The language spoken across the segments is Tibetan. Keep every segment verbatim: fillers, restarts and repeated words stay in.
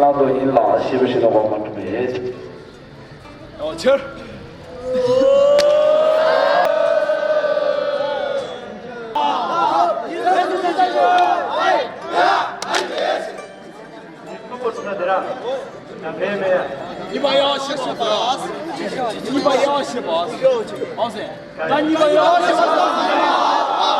ལག་ཏུ་ཡིན་ལ་ཞེས་པ་ཞིག་ལ་དབང་མ་གྲུབ་པས། ཨོ་ཆེར། གཉིས་པ་ཡག་ཤོས་ཤོད་པ། གཉིས་པ་ཡག་ཤོས་པ། ཨོ་སེ། ད་གཉིས་པ་ཡག་ཤོས་པ།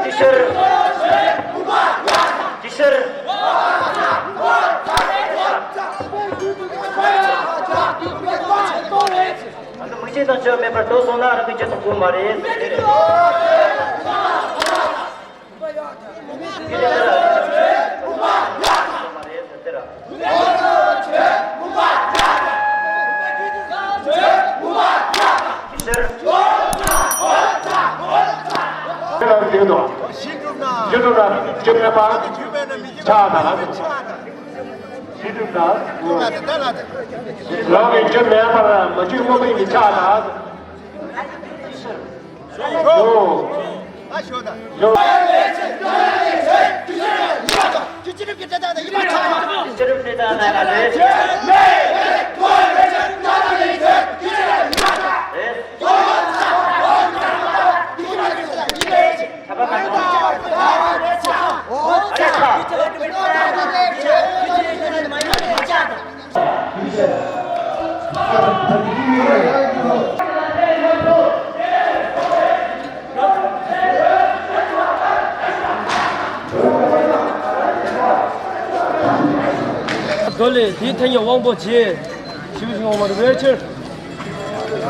ཅི་ཕྱིར། ཅི་ཕྱིར། ང་ཚོ་མིག་ཤེས་དང་ཆོས་མེད་པར་རྟོགས་སོང་ན་རང་གི་རྒྱུད་དང་གོ་མ་རེད། ཞི་གྲུབ་ན་རྒྱུ་མེད་པ་ཆགས་ན། ཞི་གྲུབ་ན་རང་གི་རྒྱུ་མེད་པར་མ་རྒྱུ་དངོས་པོ་ཡིན་པས་ཆགས་ན། ཞི་གྲུབ་ནི་ད་ན་ལ་ལས། ཟློས་ལེན་དེའི་ཐད་ཉིད་དབང་པོ་བྱས། ཞི་བ་ཞིང་དབང་མ་རུ་བའི་ཕྱིར།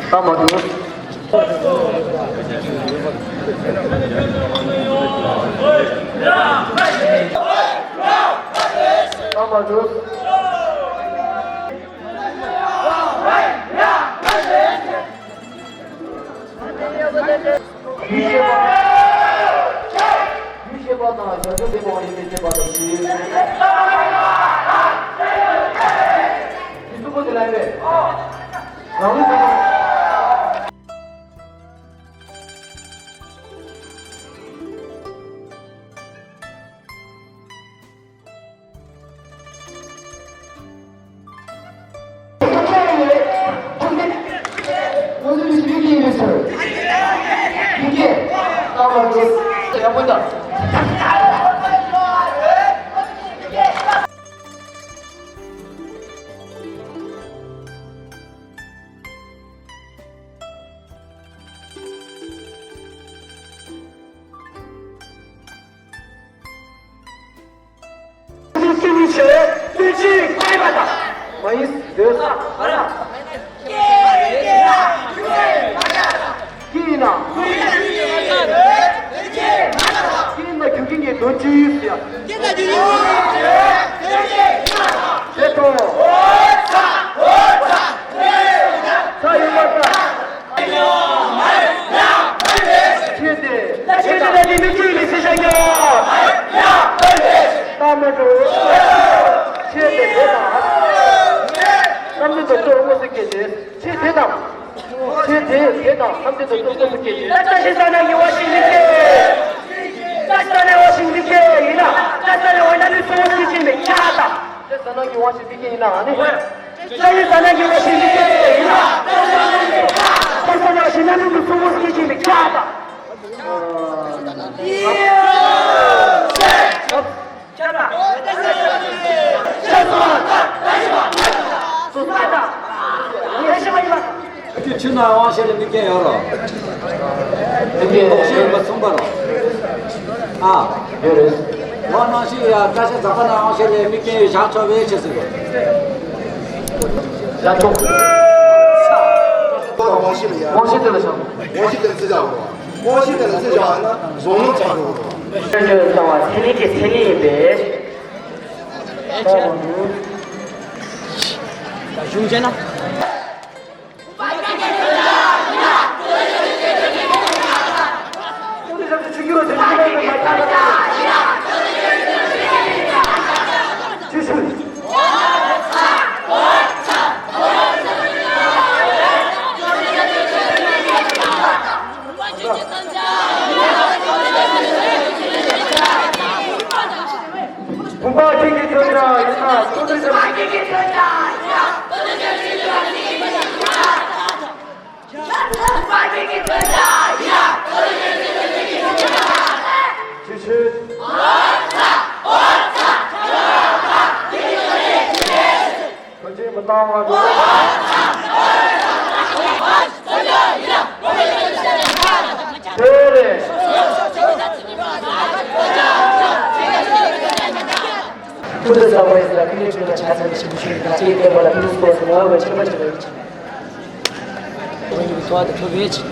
ལྟ་མ་འདུག་ལྟ་མ་འདུག་ཡུལ་ཤེས་པ། ཡུལ་ཤེས་པ་དང་ཞར་བྱུང་ལྡན་པའང་ཡིན་པའི་ཤེས་པ་དང་གཞི། དེ་གསུམ་པོ་དེ་ལ་ཡིན་པས། རང་ལུགས་ཀྱི། ཀྱི་ཡིན་ན། ཀྱི་ཡིན་ན་རྒྱུ་རྐྱེན་གྱི་དོན་སྤྱི་ཡིན་ཟེར་ཡ། ཞེས་སོ། ས་ཡོད་མ་རེད། ཆོས་དེ། ཆོས་དེ་ལ་དེ་མི་ཆོས་ལས་ཟེར་བྱ་ཡོད། ལྟ་མ་འགྲོ། ཆོས་དེ་དེ་དང་། བསམ་གཏན་དུ་ལྟོས་དངོས་སུ་སྐྱེས་ཏེ། ཆོས་དེ་དང་། ཆོས་དེ་དེ་དང་བསམ་གཏན་དུ་ལྟོས་དངོས་སུ་སྐྱེས་ཏེ། ད་ལྟ་ཞིག་ས་ན་ཉེ་བ་ཞིག་མི་སྐྱེ། ད་ལྟ་ན་བ་ཞིག་མི་སྐྱེ་ཡིན་ན། ད་ལྟ་ན་བ་ན་ནི་གཙོ་བོ་སྐྱེ་ཆེན་མེད་ཆགས་དང་། ད་ལྟ་ན་ཉེ་བ་ཞིག་མི་སྐྱེ་ཡིན་ན་ནི། ད་ཡིན་ས་ན་ཉེ་བ་ཞིག་མི་སྐྱེ་ཡིན་ན། ད་ལྟ་ན་བ་ཞིག་ན་ནི་གཙོ་བོ་སྐྱེ་ཆེན་མེད་ཆགས་དང་། ནང་དབང་ཤེད་ལ་དམིགས་མཁན་ཡོད་རོ། དེ་གའི་ལོག་ཤེས་མ་མཚུངས་པ་རོ། ཨ། ཡོད་རེད། ལོ་ནང་ཤེས་ཡ་བཀྲ་ཤིས་རྫོགས་པ་ནང་དབང་ཤེད་ལ་དམིགས་མཁན་ཡོད་བཞག་ཆོག་པའི་ཆེད་ཟེར་བ། བཞག་ཆོག་དབང་ཤེད་ལ་ཡ། དབང་ཤེད་དེ་ལ་བཞག་དབང་ཤེད་དེ་ལ་རྩི་བཞག་རོ། དབང་ཤེད་དེ་ལ་རྩི་བཞག་ན་བཟང་མོ་ཚང་རོ། ཆོས་ཆོས་གསང་བ་མཚན་ཉིད་ཀྱི་མཚན་ཉིད་ཡིན་པས། གཞུང་བྱས་ན། བུམ་པ་ཁྱེད་ཀྱི་མཚོན་ཆ་ཡིན་ན་ཐུགས་རྗེ་ཆེ། ཇི་ཕྱིར། ཐུགས་རྗེ་མི་གཏང་བ་དང་། དེ་རེད། ཐུགས་རྗེ་ཆེ། ཕུན་སུམ་ཚོགས་པའི་ཟེར་ལ་ཕུན་སུམ་ཚོགས་པ་ཆ་ཚང་གི་ཞིབ་འཇུག་ཞུས་ཡིན། ད་ཅིག་བསྟན་པ་ལ་ཕུན་སུམ་ཚོགས་པ་ཟེར་ངོ་བོ་ཆེན་པོ་ཆེ་བའི་ཆེ། ཁོང་གཉིས་ཀྱི་འཚོ་བ་དེ་ཐུབ་ཡོད་ཅིག་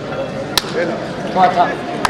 འཚོ་བ་ཐབས།